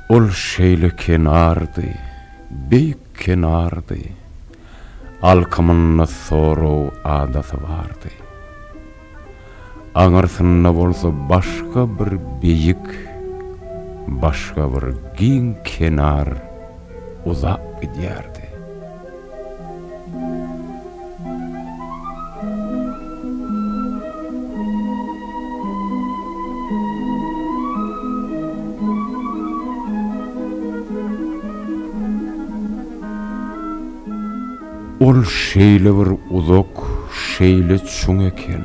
Ol şeýle kenardy, beýik kenardy, Alkymynda sorag adasy bardy. Aňyrsynda bolsa başga bir beýik, başga bir giň kenar uzap gidýärdi. Ol şeýle bir uzak, şeýle çuň eken.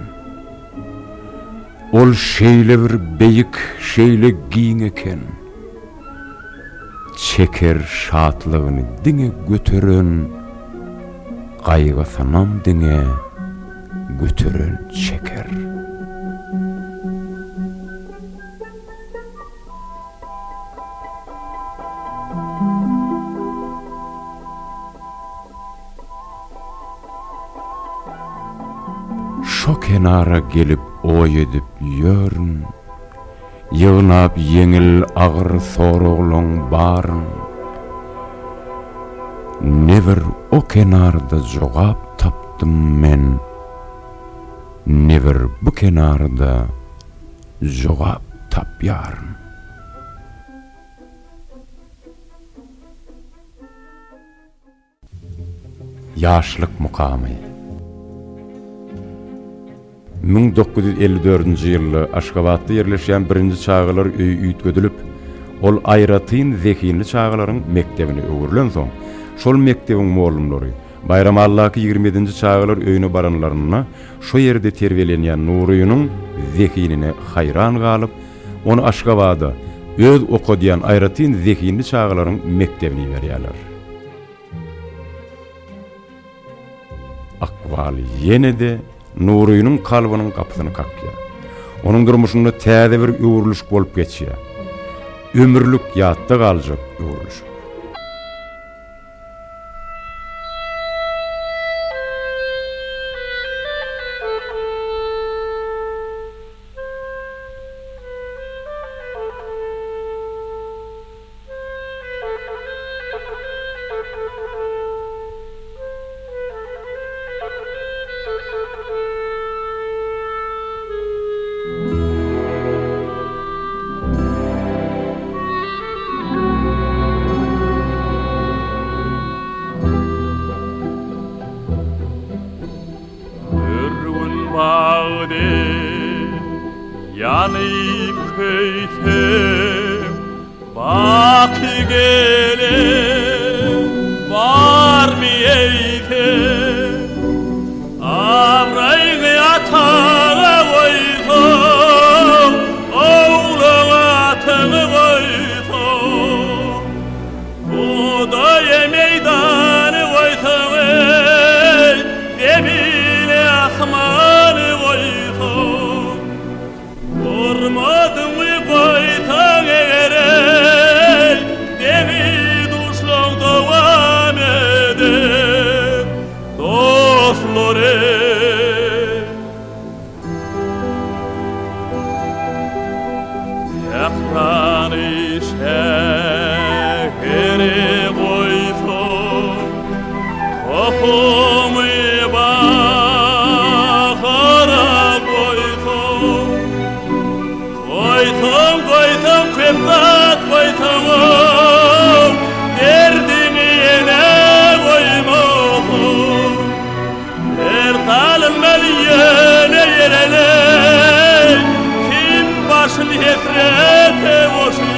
Ol şeýle bir beýik, şeýle giň eken. Çeker şatlygyny diňe göteren, Gaýgysynam diňe göteren çeker. Şo kenara gelip oý edip ýörün. Ýygnap ýeňil agyr soraglaň baryn. Ne bir o kenarda jogap tapdym men, Ne bir bu kenarda jogap tapýaryn. Ýaşlyk mukamy. 1954-nji ýylda Aşgabatda ýerleşýän birinji çagalar öýi üýtgedilip, ol aýratyn zehinli çagalaryň mekdebine öwrülensoň, şol mekdebiň mollumlary Baýramalydaky ýigrimi ýedinji çagalar öýüne baranlarynda şo ýerde terbiýelenýän Nurynyň zehinine haýran galyp, ony Aşgabada, öz okadýan aýratyn zehinli çagalaryň mekdebine iberýärler. Ykbal ýene-de Nurynyň kalbynyň gapysyny kakýar. Onuň durmuşynda täze bir öwrülişik bolup geçýär. Ömürlik ýatda galjak öwrülişik. Bir gün bagdy ýanyp köýsem, Baky gelen barmy eýsem? Abraýyňy ataňa goýsaň, Ogluňa ataňy goýsaň, Hudaýa meýdany goýsaň, eý, Zemini, asmany goýsaň, Hormatyňy goýsaň eger, eý, Deňi-duşlaň dowam eder, dostlar, eý. Sährany şähere goýsaň, Tohumy bahara goýsaň, Goýsaň, goýsaň, köp zat goýsaňam, Derdiňi ýene goýmasaň. Her salynmaz ýöne ýere-leý, Kim başyn hesrete goşýar.